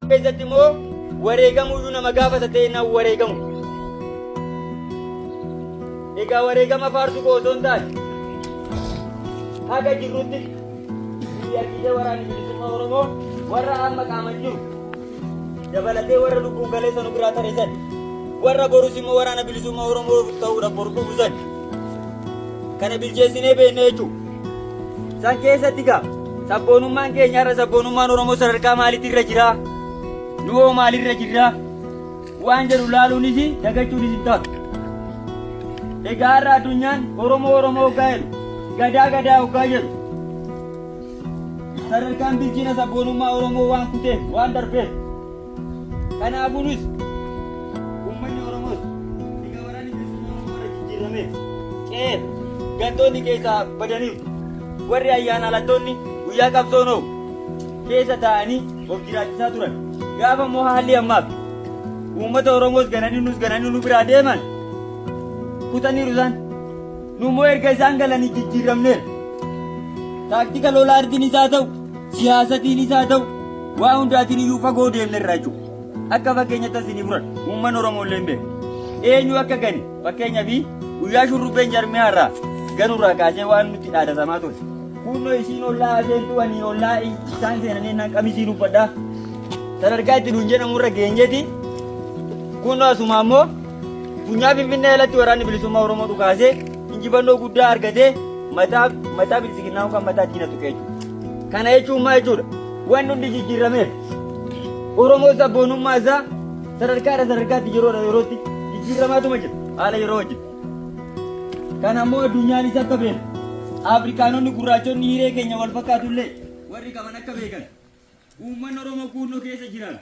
Keessatti immoo wareegamuyyuu nama gaafata ta'e nan wareegamu. Egaa wareegama faarsuu koo osoo hin taane haga jirrutti biyya argitee waraanni bilisummaa Oromoo warra amma qaaman jiru dabalatee warra lubbuun galeessa nu biraa tare san warra borus immoo waraana bilisummaa Oromoo ta'uudhaaf boru dhufu san kana bilcheessinee beekna jechuudha. San keessatti gaa sabboonummaan keenya irra sabboonummaan Oromoo sadarkaa maaliitti irra jira? Nu hoo maalirra jirra? Waan jedhu laaluunis dagachuunis hin taatu. Egaa har'a addunyaan Oromoo Oromoo hoggaa jedhu, gadaa gadaa hoggaa jedhu sadarkaan bilchina sabboonummaa Oromoo waan kuteef waan darbeef. Kanaafuu nus uummanni Oromoos egaa waraanni bilisummaa Oromoo irra jijjiirrameef ce'eef gantoonni keessaa badaniiru. Warri ayyaana alattoonni guyyaa qabsoon hoo keessa taa'anii of jiraachisaa turan. Gaafa immoo haalli ammaaf uummata Oromoos gananii nus gananii nu biraa deeman kutaniiru isaan. Nu immoo erga isaan galanii jijjiirramneera. Taaktika lolaartiin isaa ta'u, siyaasatiin isaa ta'u, waa hundaatiin iyyuu fagoo deemnerra jechuudha. Akka fakkeenyatti asinii furan uummanni Oromoo illee hin beeku. Eenyu akka gani fakkeenyaa fi guyyaa shurrubbeen jarmiyaa irraa ganurraa kaasee waan nutti dhaadatamaa ture. Kunnoo isiin ollaa seentu ani ollaa isaan seenanii naan qamisiin uffadhaa. Sadarkaa itti nuun jedhamu irra geenyeeti. Kunnoo asuma ammoo funyaa Finfinnee alatti waraanni bilisummaa Oromoo dhukaasee injifannoo guddaa argatee mataa mataa bilisiginnaa kan mataa diina tuqee jechuudha. Kana jechuun maal jechuudha? Wanni hundi jijjiirrameera. Oromoo sabboonummaa isaa sadarkaadha sadarkaatti yeroodha yerootti jijjiirramaatuma jira haala yeroo wajjin. Kana ammoo addunyaanis akka beeku Afrikaanonni gurraachonni hiree keenya wal fakkaatullee warri qaban akka beekan uummanni Oromoo kuunnoo keessa jiran.